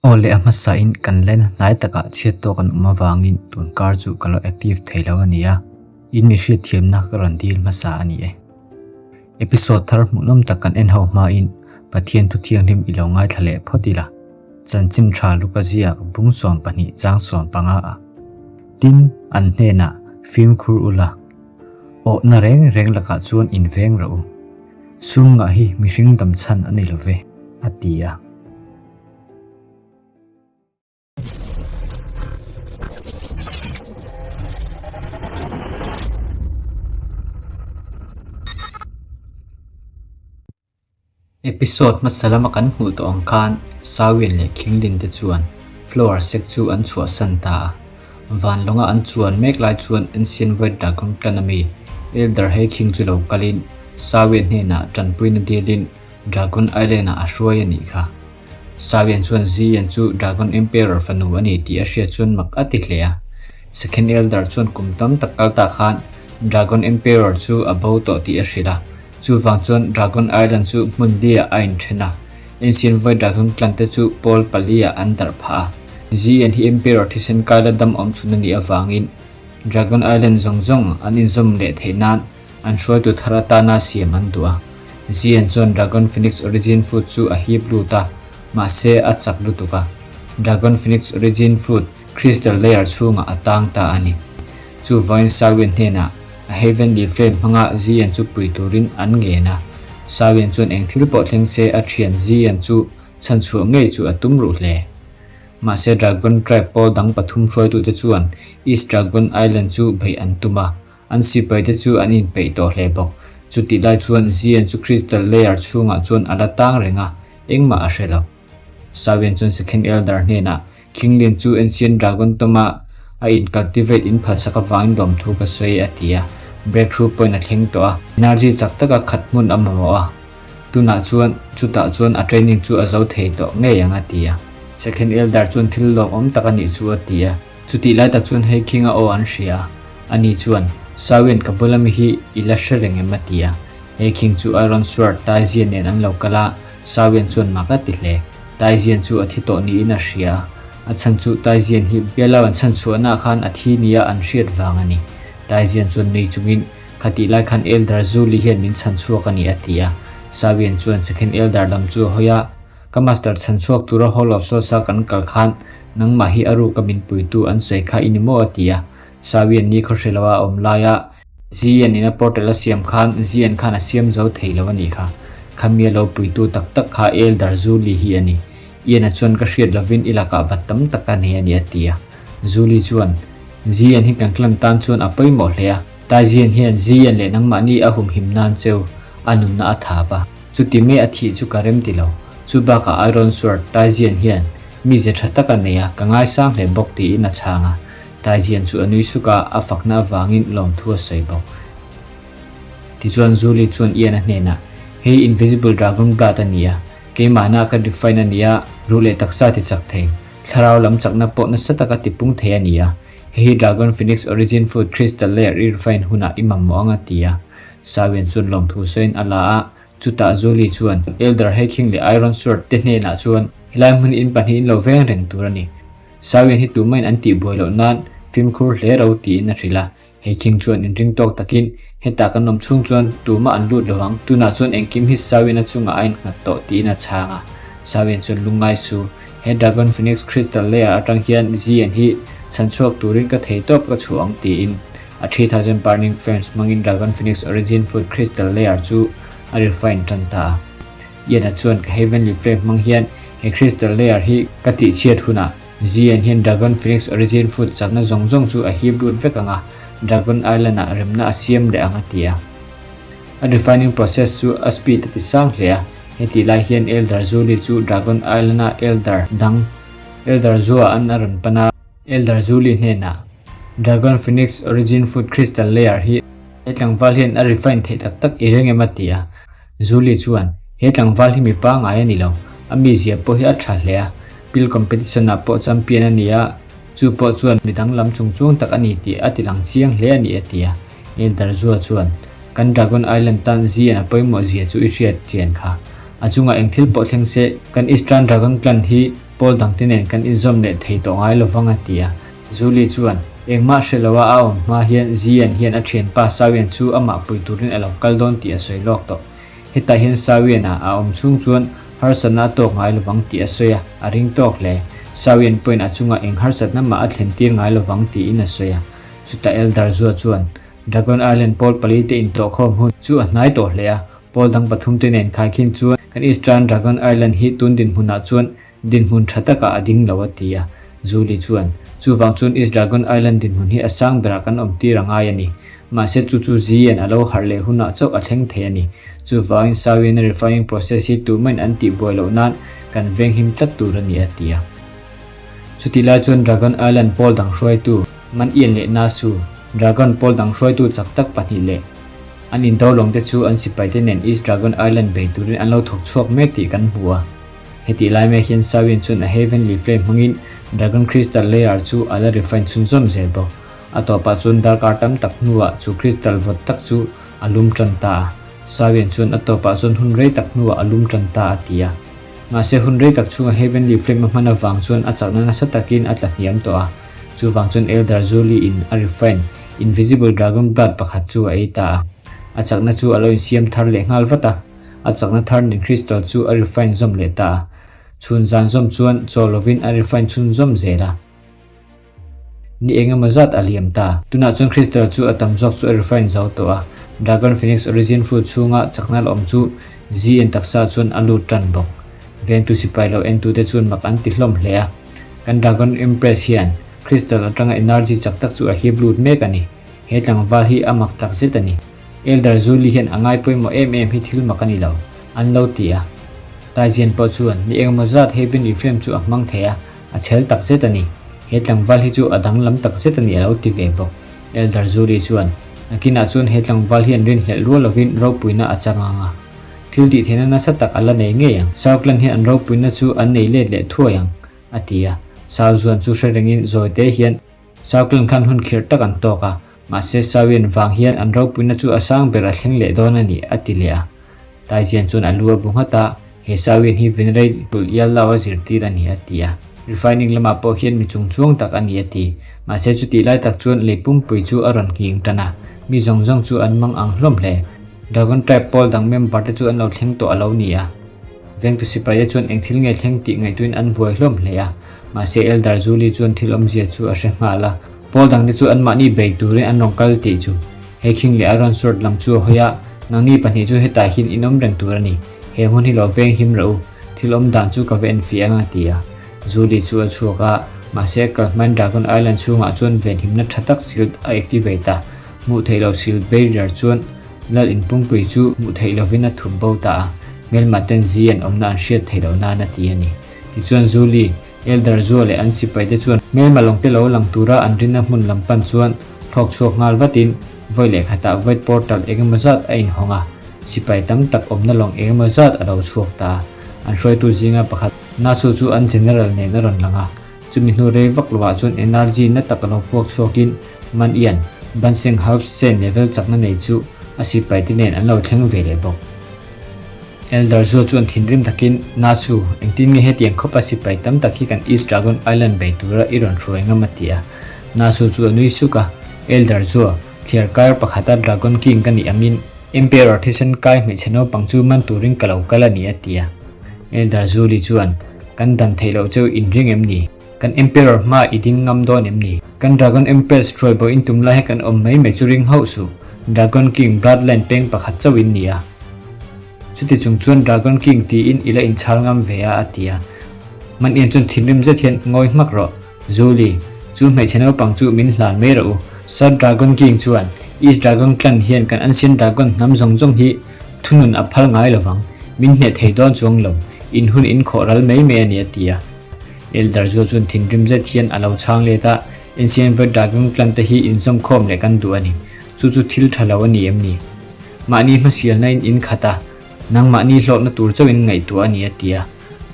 Aw leh a hmasain kan line hnai takah chhiat tawk an awm avangin tun kar chu ka lo active thei lo a ni a, in mi hriatthiamna ka rawn dil hmasa a ni e. Episode thar hmuhnawm tak kan en ho hmain Pathian thu thianghlim i lo ngaithla leh phawt ila, chanchin tha luka ziak bung 12 chang 15 ah tin an hnenah fimkhur ula, awhna reng reng lakah chuan inveng rawh u, sum ngah hi mihring dam chhan a ni lo ve, a ti a. Episode hmasa lama kan hmuh tawh ang khan Sawin leh Khinglin te chuan Flower Sek chu an chhuahsan ta a. Van lawnga an chuan mek lai chuan Ancient Void Dragon Clan ami Elder Hei Khing chu lo kalin Sawin hnenah tanpuina dilin Dragon Island-ah a hruai a nih kha. Sawian chuan Ziyan chu Dragon Emperor fanu a ni tih a hriat chuan mak a ti hle a. Second Elder chuan kum tam tak kal ta khan Dragon Emperor chu a bo tawh tih a hrilh a. Chuvang chuan Dragon Island chu hmun liah a inthen a. Ancient Void Dragon Clan te chu pawl paliah an darh phah a. Ziyan hi Emperor thisen kaila dam awm chhun a nih avangin Dragon Island zawng zawng an inzawm leh theih nan An hruaitu thar atana siam an duh a. Zian chuan Dragon Phoenix Origin Fruit chu a hip lut a, mahse a chak lutuk a. Dragon Phoenix Origin Fruit Crystal Layer chhungah a tang ta a ni. Chuvangin Sawin hnenah a Heavenly Flame hmanga Zian chu pui turin an ngen a. Sawin chuan eng thil pawh thleng se a thian Zian chu chhanchhuah ngei chu a tum ruh hle. Mahse Dragon Tribe pawl dang pathum hruaitute chuan East Dragon Island chu beih an tum a. An sipai te chu an inpeih tawh hle bawk. Chutih lai chuan Zian chu Crystal Layer chhungah chuan a la tang reng a, engmah a hre lo. Sawian chuan Second Elder hnenah, Khinglin chu Ancient Dragon tawma a in cultivate in phalsak avangin lawmthu ka sawi a ti a. Breakthrough point a thleng tawh a, energy chak taka khat hmun a mamawh a. Tunah chuan chutah chuan a training chu a zo thei tawh ngei ang a ti a. Second Elder chuan thil lawmawm tak a nih chu a ti a. Chutih lai tak chuan hei King-a aw an hria a, ani chuan, Sawin ka bula mi hi i la hre reng em? a ti a. Hei King chu Iron Sword Taizian nen an lo kal a, Sawin chuan mak a ti hle. Taizian chu a thi tawh niin a hria a, a chhan chu Taizian hi Bialau an chhan chhuahnaah khan a thi nia an hriat vang a ni. Taizian chuan nui chungin, Khatih lai khan Elder Zuli hian min chhan chhuak a ni a ti a. Sawin chuan Second Elder lam chu a hawi a, Ka master chhan chhuak tura Hall of Souls-a kan kal khan nangmah hi a ruka min puitu an sawi kha i ni maw a ti a. Sawian ni khaw hre lo a awm laia Zian in a portal a siam khan Zian khan a siam zo thei lo a nih kha. Khami a lo puitu tak tak kha Elder Zuli hi a ni. Ian-a chuan ka hriat lovin i lakah bat tam tak a nei a ni a ti a. Zuli chuan, Zian hi kan clan tan chuan a pawimawh hle a. Tai Zian hian Zian leh nangmahni a humhim nan cheu a nunna a thap a. Chuti mai a thih chu ka rem ti lo. Chu bakah Iron Sword Taizian hian mize tha tak a nei a, ka ngaisang hle bawk tiin a chhang a. Taizian chu a nui suk a, a fakna avangin lawmthu a sawi bawk. Tichuan Zuli chuan Ian a hnenah, Hei Invisible Dragon Blood a ni a, keimahna ka refine a ni a, ruh leh taksa ti chak thei, thlarau lam chakna pawh nasa taka ti pung thei a ni a, hei hi Dragon Phoenix Origin Fruit Crystal Layer i refine hunah i mamawh ang a ti a. Sawian chuan lawmthu sawiin a la a, chutah Zuli chuan Elder Heikhing leh Iron Sword te hnenah chuan helai hmun in pahnihin lo veng reng tur a ni. Sawian hi tumahin an tihbuai loh nan fimkhur hle ro tiin a hrilh a. Heikhing chuan inring tawk takin hetah kan awm chhung chuan tumah an lut lo ang, tunah chuan engkim hi Sawian a chungah a innghat tawh tiin a chhang a. Sawian chuan lungngai su, he Dragon Phoenix Crystal Layer atang hian Zian hi chhanchhuak turin ka thei tawp ka chhuah ang tiin A 3000 burning flames hmangin Dragon Phoenix Origin Food Crystal Layer chu a refine tan ta a. Ian-a chuan ka Heavenly Flame hmang hian he Crystal Layer hi ka tihchhiat hunah Zian hian Dragon Phoenix Origin Food chakna zawng zawng chu a hip lut vek ang a, Dragon Island-ah remna a siam leh ang a ti a. A refining process chu a speed a ti sang hle a, hetih lai hian Elder Zuli chu Dragon Island-a Elder dang Elder Zua an a rawn pan a. Elder Zuli hnenah Dragon Phoenix Origin Food Crystal Layer hi he tlangval hian a refine theih tak tak i ring em a ti a. Zuli chuan, He tlangval hi mi pangngai a ni lo, a mizia pawh hi a tha hle a, pill competition ah pawh champion a ni a, chu pawh chuan mi danglam chung chuang tak a ni tih a ti lang chiang hle a ni a ti a. Elder Zua chuan, Kan Dragon Island tan Zian a pawimawh zia chu i hriat chian kha. A chungah eng thil pawh thleng se, kan Eastern Dragon Clan hi. Pawl dangte nen kan inzawm leh thei tawh ngai lovang a ti a. Julie chuan, Engmah hre loa a awm hma hian Zian hian a thianpa Sawian chu amah pui turin a lo kal dawn tih a sawi lawk tawh. Hetah hian Sawian-a a awm chhung chuan harsatna a tawk ngai lovang tih a sawi a, a ring tawk hle. Sawian pawhin a chungah eng harsatna mah a thlen tir ngai lovang tiin a sawi a. Chutah Elder Zua chuan, Dragon Island pawl palite intawhkhawm hun chu a hnai tawh hle a, pawl dang pathumte nen khaikhin chuan kan Eastern Dragon Island hi tun dinhmunah chuan dinhmun tha takah a ding lo a ti a. Julie chuan, Chuvang chuan East Dragon Island dinhmun hi a sang berah kan awm tir a ngai a ni. Mahse chu chu Zian a lo harh leh hunah chauh a thleng thei a ni. Chuvangin Sawiana refining process hi tumahin an tihbuai loh nan kan venghim tlat tur a ni a ti a. Chutih lai chuan Dragon Island pawl dang hruaitu Man Ian leh Na Su, Dragon pawl dang hruaitu chak tak pahnih leh an indo lawng te chu an sipaite nen East Dragon Island bei turin an lo thawk chhuak mek tih kan hmu a. Hetih lai mek hian Sawian chuan a Heavenly Flame hmangin Dragon Crystal Layer chu a la refine chhunzawm zel bawk. A tawpah chuan darkar tam tak hnuah chu crystal vawt tak chu a lum tan ta a. Sawian chuan a tawpah chuan hun rei tak hnuah a lum tan ta a ti a. Mahse hun rei tak chhunga Heavenly Flame a hman avang chuan a chakna nasa takin a tla hniam tawh a. Chuvang chuan Elder Zuli in a refine Invisible Dragon Blood pakhat chu a ei ta a. A chakna chu a lo insiam thar leh nghal vat a. A chakna thar nen crystal chu a refine zawm leh ta a. Chhun zan zawm chuan chaw lovin a refine chhunzawm zel a. Ni eng emaw zat a liam ta. Tunah chuan crystal chu a tam zawk chu a refine zo tawh a. Dragon Phoenix Origin Fruit chhunga chakna la awm chu ZN taksa chuan a lut tan bawk. Vengtu sipai lo entute chuan mak an ti hlawm hle a. Kan Dragon Empress hian crystal atanga energy chak tak chu a hip lut mek a ni. He tlangval hi a mak tak zet a ni. Elder Zuli hian a ngai pawimawh em em hi thil mak a ni lo, an lo ti a. Taijian pawh chuan ni engemaw zat Heaven Ephraim chu a hmang thei a, A chhel tak zet a ni. He tlangval hi chu a danglam tak zet a ni a lo ti ve bawk. Elder Zuri chuan, Nakinah chuan he tlangval hian rinhlelh rual lovin ropuina a chang ang a. Thil tih theihna nasa tak a la nei ngei ang. Southland hian an ropuina chu an nei let leh thuai ang, a ti a. Sau zuan chu hre rengin zawi te hian Southland khan hun khirh tak an tawk a, mahse Sauian vang hian an ropuina chu a sang ber a thleng leh dawn a ni, a ti leh a. Taijian chuan a lu a bu nghat a, He Sauian hi Venerate Kulh Ial Lau a zirtir a ni, a ti a. Refining lamah pawh hian mi chungchuang tak a ni, a ti. Mahse chutih lai tak chuan lei pumpui chu a rawn nghing tan a, mi zawng zawng chu an mang ang hlawm hle. Dragon Tribe pawl dang member te chu an lo thleng tawh a lo ni a. Vengtu sipaite chuan eng thil nge thleng tih ngaihtuin an buai hlawm hle a. Mahse Elder Julie chuan thil awmzia chu a hre nghal a, pawl dangte chu anmahni bei turin an rawn kal tih chu he khing leh a rawn sort lam chu a hawi a, Nangni pahnih chu hetah hian in awm reng tur a ni, he hmun hi lo veng him rawh u, thil awm dan chu ka va enfiah ang a ti a. Julie chu a chhuak a, mahse kalhmain Dragon Island chhungah chuan venhimna tha tak shield a activate a, hmuh theih loh shield barrier chuan Lal in pumpui chu hmuh theih lovin a thup bo ta a, hmelma ten zi an awmna an hriat theih loh nan a ti a ni. Tichuan Julie, Elder Zua leh an sipaite chuan hmelma lawngte lo lang tura an rinna hmun lam pan chuan thlawk chhuak nghal vatin vawi leh khatah Void Portal engemaw zat a inhawng a, sipai tam tak awmna lawng engemaw zat a lo chhuak ta a. An hruaitu zinga pakhat Nasu chu an General nen a rawn lang a, Chumi hnu rei vak lovah chuan energy na tak a lo puak chhuakin Man Ian, Banseng Half Sen level chakna nei chu a sipaite nen an lo thleng ve leh bawk. Elder Zhuo chuan thinrim takin, Nasu, engtin nge hetiang khawpa sipai tam tak hi kan East Dragon Island bei tura i rawn hruai ngam a ti a. Nasu chu a nui suk a, Elder Zhuo, thliar kar pakhata Dragon King ka nih angin Emperor thisen kai hmeichhe naupang chu man turin ka lo kal a ni a ti a. Elder Zuli chuan, Kan dan theih loh cheu in ring em ni? Kan Emperor hma i ding ngam dawn em ni? Kan Dragon Empress hruai bo in tum lai hi kan awm mai mai chu ring hauh suh. Dragon King Bloodline peng pakhat chauh in ni a. Chuti chung chuan Dragon King tiin i la inchhal ngam ve a a ti a. Man Ian chuan thinrim zet hian ngawi hmak rawh. Julie, chu hmeichhe naupang chu min hlan mai rawh u. South Dragon King chuan, East Dragon Clan hian kan Ancient Dragon hnam zawng zawng hi thunun a phal ngai lovang, min hneh thei dawn chuang lo, in hun in khawh ral mai mai a ni a ti a. Elder Zua chuan thinrim zet hian a lo chhang let a, Ancient Red Dragon Clan te hi inzawmkhawm leh kan duh a ni, chu chu thil tha lo a ni em ni? Mahni hmasialna in in khat a, nangmahni hlawkna tur chauhin ngaihtuah a ni a ti a.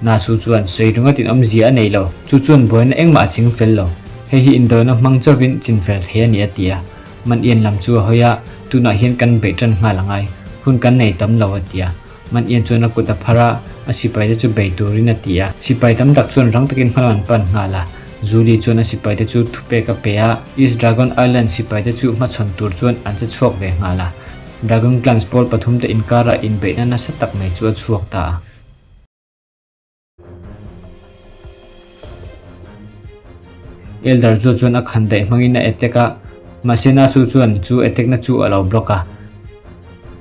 Nasu chuan sawi ringawt in awmzia a nei lo, chu chuan buaina engmah a ching fel lo. Hei hi indawina hmang chauhin chin fel thei a ni a ti a. Man Ian lam chu a hawi a, tunah hian kan beih tan nghal a ngai, hun kan nei tam lo a ti a. Man Ian chuan a kut a phar a, a sipaite chu bei turin a ti a. Sipai tam tak chuan rang takin hmalam an pan nghal a. Julie chuan a sipaite chu thupek a pe a, East Dragon Island sipaite chu hmachhawn tur chuan an che chhuak ve nghal a. Dragon Clans pawl pathumte inkarah inbeihna nasa tak mai chu a chhuak ta a. Elder chu chuan a khan daih hmangin a attack a, mahse Nasu chuan chu attack na chu a lo block a.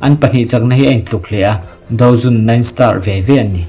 An pahnih chakna hi a intluk hle a, Dozun nine star ve ve an ni.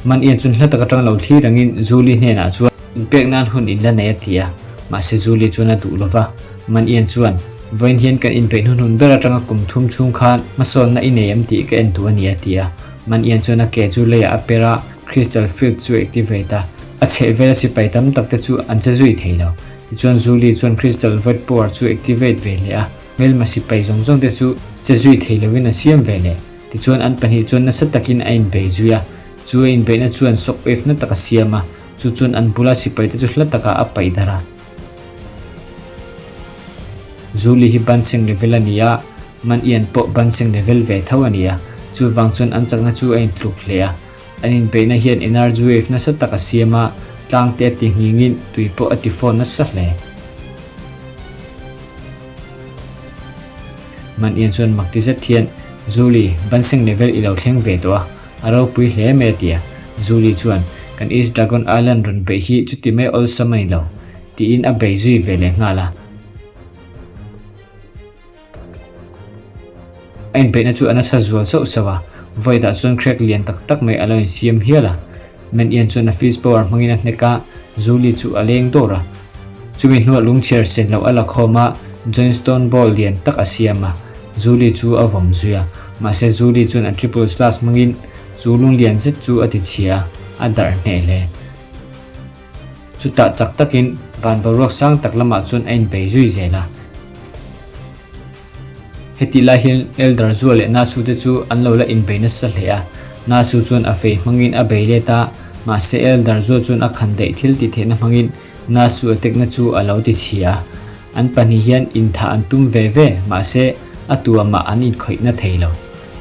Man Ian chuan hla tak atang lo thlir angin Julie hnenah chuan inpek nan hun in la nei a ti a, mahse Julie chuan a duh lova. Man Ian chuan, Vawiin hian kan inpeih hnuhnun ber atanga kum thum chhung khan hmasawnna i nei em tih ka en duh a ni a ti a. Man Ian chuan a ke chu leiah a per a, Crystal Field chu a activate a, a chhehvela sipai tam tak te chu an che zui thei lo. Tichuan Julie chuan Crystal Void Power chu activate ve leh a, hmelma sipai zawng zawng te chu che zui thei lovin a siam ve leh. Tichuan an pahnih chuan nasa takin a inbei zui a, chu a inbeihna chuan shock wave na tak a siam a, chu chuan an bula sipai te chu hla takah a paih darh a. Julie hi Bansing level a ni a, Man Ian pawh Bansing level ve tho a ni a, chuvang chuan an chakna chu a intluk hle a. An inbeihna hian energy wave nasa tak a siam a, tlang te a ti nghingin tui pawh a ti fawn nasa hle. Man Ian chuan mak ti zet hian, Julie, Bansing level i lo thleng ve tawh a, a ropui hle mai a ti a. Julie chuan, Kan East Dragon Island rawn beih hi chuti mai awlsam a ni lo, tiin a bei zui ve leh nghal a. A inbeihna chu a nasa zual sauh sauh a, vawidah chuan crack lian tak tak mai a lo insiam hial a. Man Ian chuan a fist power hmangin a hnek a, Julie chu a leng dawr a. Chumi hnuah lungchhiar sen loh a la khawm a, Joint Stone ball lian tak a siam a, Julie chu a vawm zui a. Mahse Julie chuan a triple slash hmangin chu lung lian zet chu a ti chhia a, a darh hneh hle. Chutah chak takin van boruak sang tak lamah chuan a inbei zui zel a. Hetih lai hian Elder Zua leh Nasu te chu an lo la inbei nasa hle a. Nasu chuan a fei hmangin a bei let a, mahse Elder Zua chuan a khan daih thil tih theihna hmangin Nasu a tekna chu a lo ti chhia a. An pahnih hian inthah an tum ve ve, mahse a tuamah an inkhawihna thei lo.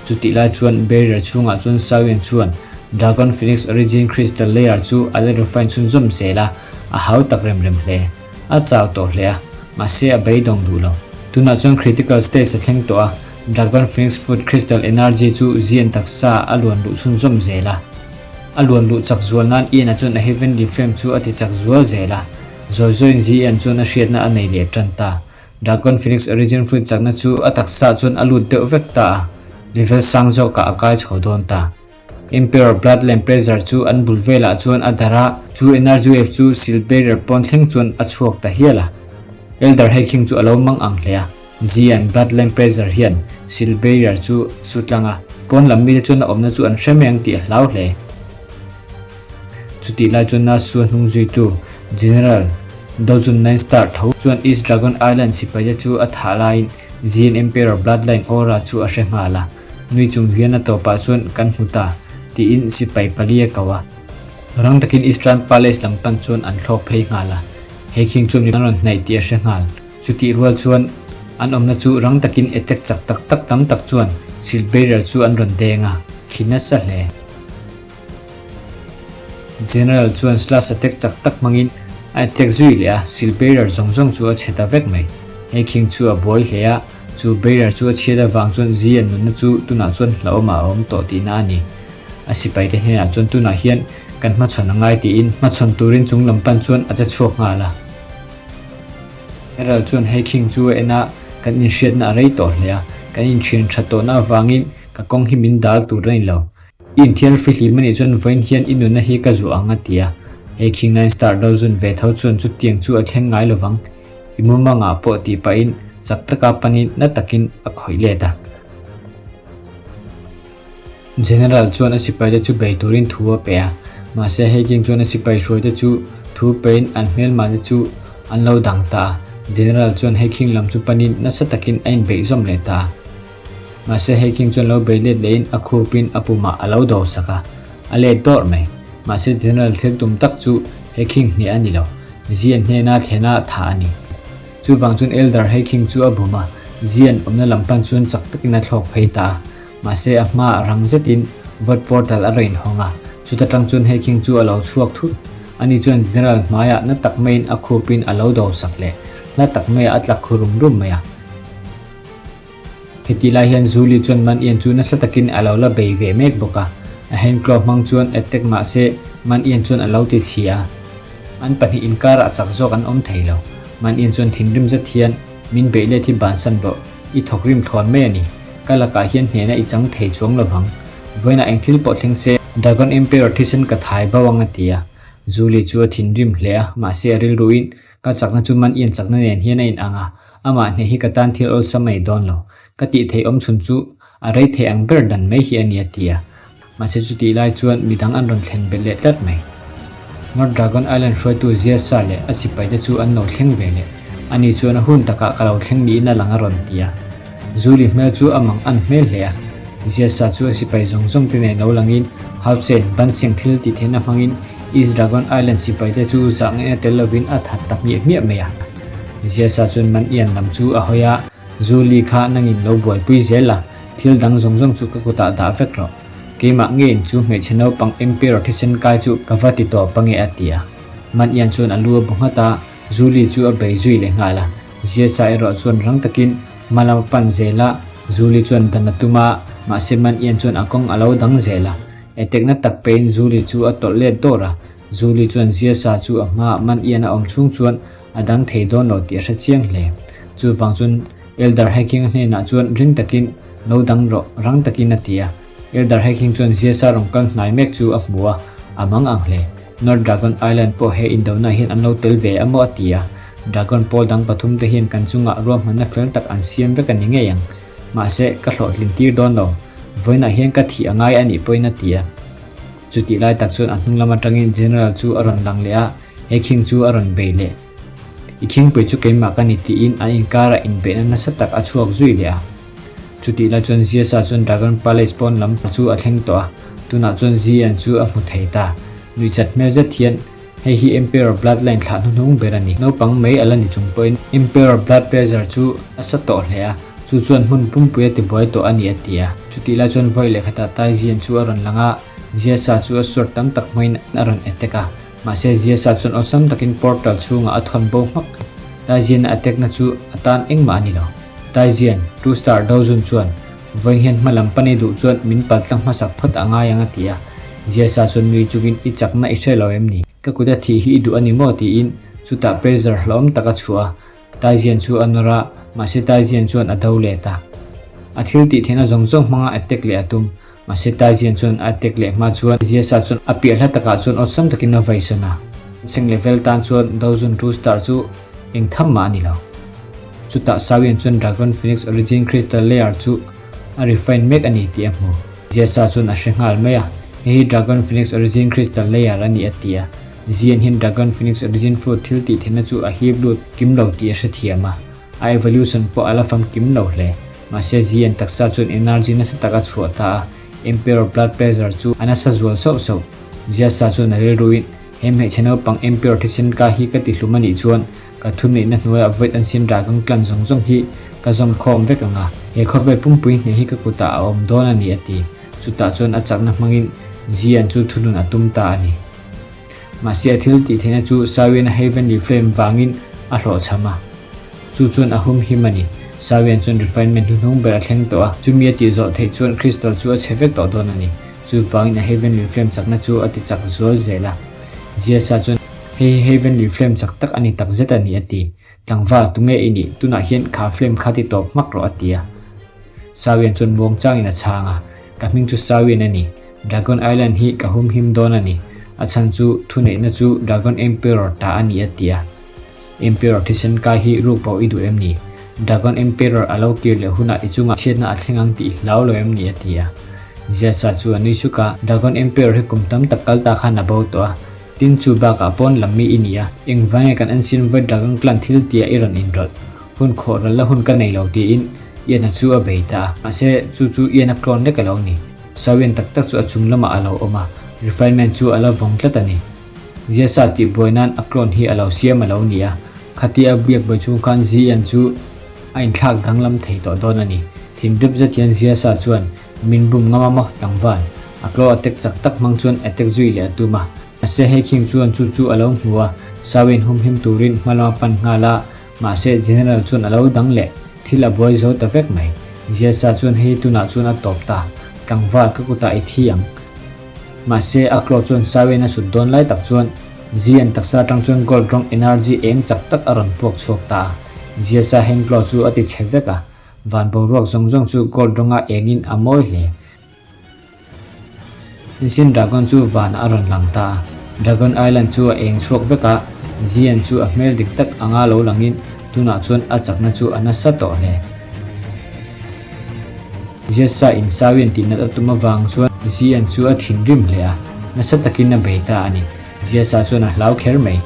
Chutih lai chuan barrier chhungah chuan Sawian chuan Dragon Phoenix Origin Crystal Layer chu a la refine chhunzawm zel a, a hau tak rem rem hle. A chau tawh hle a, mahse a beidawng duh lo. Tunah chuan critical stage a thleng tawh a, Dragon Phoenix Food Crystal Energy chu zian taksa a luan luh chhunzawm zel a. A luan luh chak zual nan Ian-a chuan a Heavenly Flame chu a ti chak zual zel a, zawi zawiin Zian chuan a hriatna a nei leh tan ta. Dragon Phoenix Origin Fruit chakna chu a taksa chuan a lut deuh vek ta a, level sang zawkah a kai chho dawn ta. Emperor Bloodline Pressure chu an bul velah chuan a darh a, chu energy wave chu Seal Barrier pawn thleng chuan a chhuak ta hial a. Elder Heikhing chu a lo mang ang hle a, Zian Bloodline Pressure hian Seal Barrier chu a su tlang a, pawn lam mite chuan a awmna chu an hre mai ang tih a hlau hle. Chutih lai chuan Nasua hnung zuitu General Dojun Nine Star tho chuan East Dragon Island sipaite chu a thah laiin Zian Emperor Bloodline Aura chu a hre nghal a, nui chung hian a tawpah chuan kan hmu ta tiin sipai pali a ko a. Rang takin Eastern Palace lam pan chuan an thlawk phei nghal a, he khing chuan mi an rawn hnaih tih a hre nghal. Chutih rual chuan an awmna chu rang takin attack chak tak tak tam tak chuan Shield Barrier chu an rawn deng a, khi nasa hle. General chuan slash attack chak tak hmangin a attack zui leh a, seal barrier zawng zawng chu a chhe ta vek mai. He khing chu a buai hle a, chu barrier chu a chhiat avang chuan Zian nunna chu tunah chuan hlauhawmah a awm tawh tihna a ni. A sipaite hnenah chuan tunah hian kan hmachhawn a ngai tiin hmachhawn turin chung lam pan chuan a che chhuak nghal a. General chuan he khing chu a en a, kan inhriatna a rei tawh hle a, kan inthian tha tawhna avangin ka kawng hi min dal tur a ni lo. I inthiar fihlim a nih chuan vawiin hian i nunna hi ka zuah ang a ti a. He King Nine Star lo zun ve tho chuan chutiang chu a thleng ngai lovang. I mumangah pawh tih pahin chak taka panin na takin a khawih let a. General chuan a sipaite chu bei turin thu a pe a. Mahse he King chuan a sipai hruaite chu thu pein an hmelmahte chu an lo dang ta a. General chuan he King lam chu panin nasa takin a inbeih zawm leh ta a. Mahse hei king chuan lo bei let lehin a khupin a pumah a lo do sak a, a let dawrh mai. Mahse General thil tum tak chu he king hneh a ni lo, Zian hnena thlena thah a ni. Chuvang chuan Elder hei king chu a bum a, Zian awmna lam pan chuan chak takin a thlawk phei ta a. Mahse a hmaah rang zetin Void Portal a rawn inhawng a, chuta tang chuan hei khing chu a lo chhuak thut. Ani chuan General hmaiah na tak maiin a khupin a lo do sak leh hla tak maiah a tla khu rum rum mai a. Heti lai hian Zuli chuan Man Ian chu nasa takin a lo la bei ve mek bawk a, a hand claw hmang chuan attack mahse Man Ian chuan a lo ti chhia a. An pahnih inkarah chak zawk an awm thei lo. Man Ian chuan thinrim zet hian min beih let hi bansan rawh, i thawk rim thlawn mai a ni. Ka lakah hian hnehna i chang thei chuang lovang. Vawiinah eng thil pawh thleng se Dragon Emperor thisen ka thai bo ang a ti a. Zuli chu a thinrim hle a, mahse a rilruin Ka chakna chu man ian chakna nen hian a in ang a, amah hneh hi ka tan thil awlsam a ni dawn lo. Ka tih theih awm chhun chu a rei thei ang ber dan mai hi a ni a ti a. Mahse chutih lai chuan midang an rawn thlen belh leh tlat mai. North Dragon Island hruaitu Ziasa leh a sipaite chu an lo thleng ve leh. Ani chuan a hun takah ka lo thleng niin a lang a rawn ti a. Zuli hmel chu a mang an hmel hle a. Ziasa chu a sipai zawng zawng te nen lo langin Hauchen, Banseng thil tih theihna hmangin East Dragon Island sipaite chu zah ngaihna tel lovin a that ta hmiah hmiah mai a. Ziasa chuan Man Ian lam chu a hawi a, Zuli kha nangin lo buaipui zel a, thil dang zawng zawng chu ka kutah dah vek rawh. Keimah ngeiin chu hmeichhe naupang Emperor thisen kai chu ka va ti tawp ange a ti a. Man Ian chuan a lu a bu nghat a, Zuli chu a bei zui leh nghal a. Ziasa erawh chuan rang takin hma lam a pan zel a, Zuli chuan dan a tum a, mahse Man Ian chuan a kawng a lo dang zel a. Etekna tak peiin Zuli chu a tawlh let dawr a, Zuli chuan Ziasa chu a hmaah Man Ian a awm chhung chuan a dang thei dawn lo tih a hre chiang hle. Chuvang chuan Elder Hacking-a hnenah chuan ring takin lo dang rawh, rang takin a ti a. Elder Hacking chuan Ziasa rawn kal hnai mek chu a hmu a, a mang ang hle. North Dragon Island pawh he indona hian an lo tel ve a maw a ti a. Dragon pawl dang pathum te hian kan chungah ruahmanna fel tak an siam vek a ni ngei ang. Mahse, ka hlawhtlin tir dawn lo. Vawiinah hian ka thih a ngai a nih pawhin a ti a. Chutih lai tak chuan a hnung lam atangin General chu a rawn lang leh a, he khing chu a rawn bei leh. I khingpui chu keimah ka ni tiin an inkarah inbeihna nasa tak a chhuak zui leh a. Chutih lai chuan Ziasa chuan Dragon Palace pawn lam chu a thleng tawh a, tunah chuan Zian chu a hmu thei ta. Nuihzat hmel zet hian hei hi Emperor Bloodline thlah hnuhnung ber a ni. Naupang mai a la ni chung pawhin Emperor Blood Pressure chu a sa tawh hle a, chu chuan hmun pumpui a tibuai tawh a ni a ti a. Chutih lai chuan vawi leh khatah Tai Zian chu a rawn lang a, Ziasa chu a sword tam tak hmangin a rawn attack a. Mahse Ziasa chuan awlsam takin portal chhungah a thawn bo hmak. Taizian a attack na chu a tan engmah a ni lo. Taizian, Two Star Dozun chuan, Vawiin hian hma lam panei duh chuan min pal tlang hmasak phawt a ngai ang a ti a. Ziasa chuan nui chungin i chakna i hre lo em ni? Ka kut a thih hi i duh a ni maw? tiin chutah pressure hlauhawm tak a chhuah a. Taizian chu a nawr a, mahse Taizian chuan a do let a. A thil tih theihna zawng zawng hmanga attack leh a tum. Mahse Taizian chuan a attack leh hma chuan Ziasa chuan a piah hla takah chuan awlsam takin a veisawn a. Seng level tan chuan Dozun Two Star chu eng tham mah a ni lo. Chutah Sawian chuan Dragon Phoenix Origin Crystal Layer chu a refine mek a ni tih a hmu. Ziasa chuan a hre nghal mai a, hei hi Dragon Phoenix Origin Crystal Layer a ni a ti a. Zian hian Dragon Phoenix Origin Fruit thil tih theihna chu a hip lut kim lo tih a hrethiam a, a evolution pawh a la fam kim lo hle. Mahse Zian taksa chuan energy nasa tak a chhuah ta a, Emperor Blood Pressure chu a nasa zual sauh sauh. Ziasa chuan a rilruin, He hmeichhe naupang Emperor thisen ka hi ka ti hlum a nih chuan ka thuneihna hnuaiah Void Ancient Dragon clan zawng zawng hi ka zawm khawm vek ang a, he khawvel pumpui hneh hi ka kutah a awm dawn a ni a ti. Chutah chuan a chakna hmangin Zian chu thunun a tum ta a ni. Mahse a thil tih theihna chu Sawian a Heavenly Flame vangin a hlawhchham a. Chu chuan a hum him a ni. Sawian chuan refinement hnuhnung ber a thleng tawh a, chumi a tih zawh theih chuan crystal chu a chhe vek tawh dawn a ni. Chuvangin a Heavenly Flame chakna chu a ti chak zual zel a. Ziasa chuan, Hei hi Heavenly Flame chak tak a ni tak zet a ni a ti. Tlangval, tunge i nih? Tunah hian kha flame kha ti tawp hmak rawh a ti a. Sawian chuan muang changin a chhang a, Ka hming chu Sawian a ni. Dragon Island hi ka hum him dawn a ni. A chhan chu thuneihna chu Dragon Emperor ta a ni a ti a. Emperor thisen kai hi ruk pawh i duh em ni? Dragon Emperor a lo kir leh hunah i chungah chhiatna a thleng ang tih i hlau lo em ni? a ti a. Ziasa chu a nui suk a, Dragon Emperor hi kum tam tak kal ta khan a bo tawh a, tin chu bakah pawn lam mi i ni a, engvang nge kan Ancient Void Dragon Clan thil tia i rawn inrawlh? Hun khawh ral la hun ka nei lo tiin Ian-a chu a bei ta a, mahse chu chu Ian-a clone lek a lo ni. Sawian tak tak chu a chung lamah a lo awm a, refinement chu a la vawng tlat a ni. Ziasa tih buai nan a clone hi a lo siam a lo ni a, khatia a biak buai chhung khan Zian chu a inthlak danglam thei tawh dawn a ni. Thinrip zet hian Ziasa chuan, Min bum ngam a maw, tlangval? A claw attack chak tak hmang chuan attack zui leh a tum a. Mahse hei khing chuan chu chu a lo hmu a, Sawiin humhim turin hma lama pan nghal a, mahse General chuan a lo dang leh, thil a buai zo ta vek mai. Ziasa chuan hei tunah chuan a tawp ta, tlangval ka kutah i thi ang. Mahse a claw chuan Sawiin a sut dawn lai tak chuan Zian taksa atang chuan gold rawng energy eng chak tak a rawn puak chhuak ta a, Ziasa hand claw chu a ti chhe vek a, van boruak zawng zawng chu gold rawnga engin a mawi hle. Ancient Dragon chu van a rawn lang ta a, Dragon Island chu a eng chhuak vek a, Zian chu a hmel dik tak anga lo langin tunah chuan a chakna chu a nasa tawh hle. Ziasa in Sawian tih nat a tum avang chuan Zian chu a thinrim hle a, nasa takin a bei ta a ni. Ziasa chuan a hlau kher mai.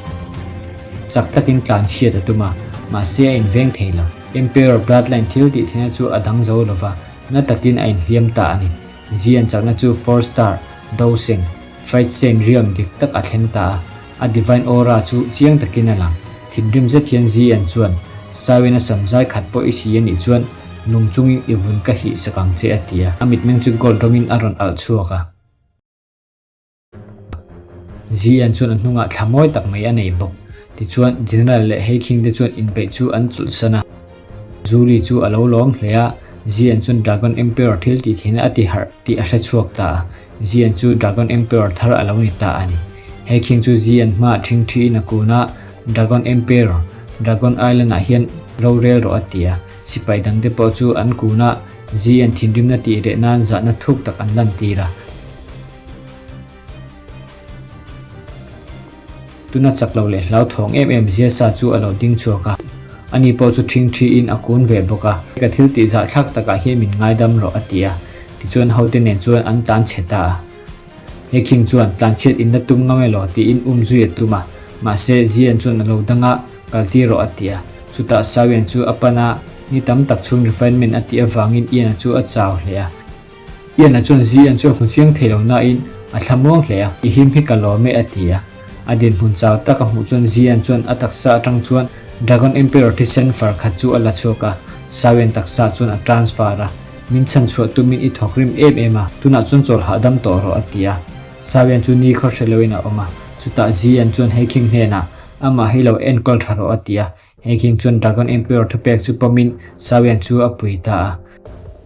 Chak takin tlan chhiat a tum a, mahse a inveng thei lo. Emperor Bloodline thil tih theihna chu a dang zo lova, na takin a inhliam ta a ni. Zian chakna chu Four Star, Doseng, Fight Saint Realm dik tak a thleng ta a, a Divine Aura chu chiang takin a lang. Thinrim zet hian Zian chuan, Sawin a sam zai khat pawh i si a nih chuan nung chungin i vun ka hih sak ang che a ti a, a mitmeng chu gold rawngin a rawn alh chhuak a. Zian chuan a hnungah thla mawi tak mai a nei bawk. Tichuan, General leh Heikhing te chuan inpeih chu an chawlhsan a. Zuri chu a lo lawm hle a, Zian chuan Dragon Emperor thil tih theihna a ti harh tih a hre chhuak ta a. Zian chu Dragon Emperor thar a lo ni ta a ni. Heikhing chu Zian hmaah ṭhingṭhiin a kun a, Dragon Emperor, Dragon Island ah hian rorel rawh a ti a. Sipai dangte pawh chu an kun a, Zian thinrimna tih reh nan zahna thuk tak an lantir a. Tuna chak lo leh hlauthawng em em Ziasa chu a lo ding chhuak a, ani pawh chu ṭhingṭhiin a kun ve bawk a. Ka thil tih zahthlak takah hian min ngaidam rawh a ti a, tichuan hote nen chuan an tlan chhe ta a. He khing chuan tlanchhiat in la tum ngam elaw tiin um zui a tum a, mahse Zian chuan a lo dang a, kal tir rawh a ti a. Chutah Sawian chu a pan a, ni tam tak chhung refinement a tih avangin Ian-a chu a chau hle a. Ian-a chuan Zian chu a hmu chiang thei lo nain a thlamuang hle a, I him hi ka lawm e a ti a. A dinhmun chau tak a hmuh chuan Zian chuan a taksa atang chuan Dragon Emperor thisen far khat chu a la chhuak a, Sawian taksa chuan a transfer a, Min chhan chhuah tumin i thawk rim em em a, tunah chuan chawl hahdam tawh rawh a ti a. Sawian chu ni khaw hre loin a awm a, chutah Zian chuan Heikhing hnenah amah hi lo enkawl tha rawh a ti a. Heikhing chuan Dragon Emperor thupek chu pawmin Sawian chu a pui ta a.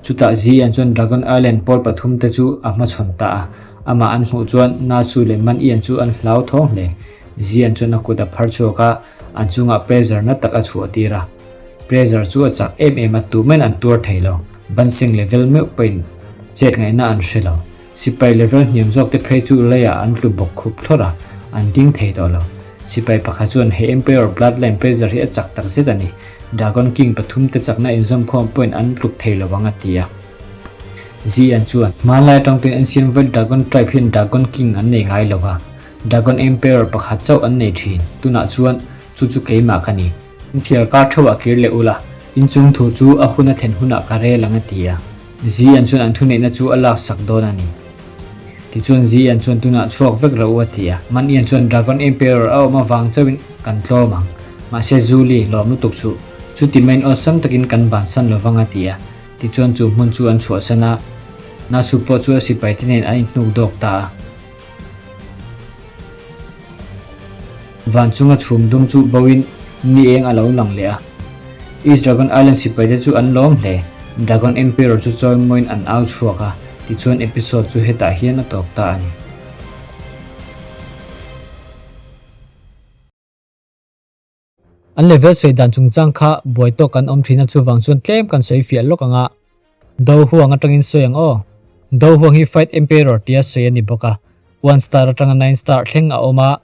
Chutah Zian chuan Dragon Island pawl pathum te chu a hmachhawn ta a. Amah an hmuh chuan Nasu leh Man Ian chu an hlau thawng hle. Zian chuan a kut a phar chhuak a, an chungah pressure na tak a chhuah tir a. Pressure chu a chak em em a, tumahin an tuar thei lo. Bansing level meuh pawhin chet ngaihna an hre lo. Sipai level hniam zawk te phei chu leiah an tlu bawk khup thlawrh a, an ding thei tawh lo. Sipai pakhat chuan he Emperor Bloodline pressure hi a chak tak zet a ni. Dragon King pathum te chakna inzawmkhawm pawhin an tluk thei lo ang a ti a. Zian chuan, Hmanlai atang tuin Ancient Void Dragon Tribe hian Dragon King an nei ngai lo va, Dragon Emperor pakhat chauh an nei thin. Tunah chuan chu chu keimah ka ni. Inthiar kar theuhah kir leh ula, inchung thu chu a hun a thlen hunah ka rel ang a ti a. Zian chuan an thuneihna chu a laksak dawn a ni. Tichuan Zian chuan tunah chhuak vek rawh u a ti a. Man Ian chuan Dragon Emperor a awm avang chauhin kan tlawm ang. Mahse Zuli, lawm lutuk suh. Chuti maiin awlsam takin kan bansan lovang a ti a. Tichuan chu hmun chu an chhuahsan a. Nasu pawh chu a sipaite nen an inhnuk dawk ta a. Van chunga chhum dum chu boin ni eng a lo lang leh a. East Dragon Island sipaite chu an lawm hle. Dragon Emperor chu chawimawiin an au chhuak a, tichuan episode chu hetah hian a tawp ta a ni. An level sawi dan chungchang kha buai tawk kan awm thin a chuvang chuan tlem kan sawi fiah lawk ang a. Do huang atangin sawi ang aw. Do huang hi Fight Emperor tia sawi a ni bawk a. One star atanga nine star thleng a awm a.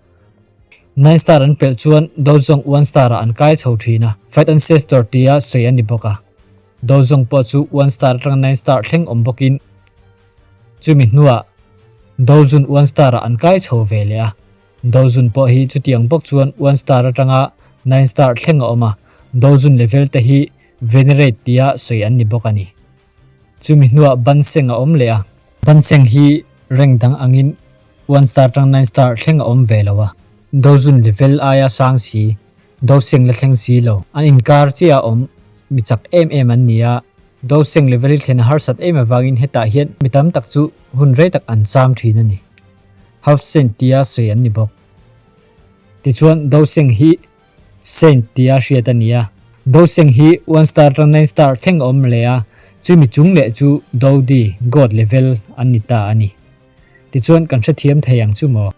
Nine star an pelh chuan Do zawng one star ah an kai chho thin a. Fight Ancestor tia sawi a ni bawk a. Do zawng pawh chu one star atanga nine star thleng awm bawkin chumi hnuah Do zun one star ah an kai chho ve leh a. Dozun pawh hi chutiang bawk chuan one star atanga nine star thleng a awm a, Dozun level te hi Venerate tia sawi an ni bawk a ni. Chumi hnuah Banseng a awm leh a. Banseng hi rank dang angin one star atang nine star thleng a awm ve lo a. Dozun level aia sang si, Doseng la thleng si lo. An inkar chiah a awm mi chak em em an ni a. Doseng level hi thlen a harsat em avangin hetah hian mi tam tak chu hun rei tak an cham thin a ni. Half Saint tia sawi an ni bawk. Tichuan Doseng hi Saint tia hriat a ni a. Doseng hi one star atang nine star thleng a awm leh a, chumi chung leh chu Dodi, God level, an ni ta a ni. Tichuan kan hrethiam thei ang chu maw?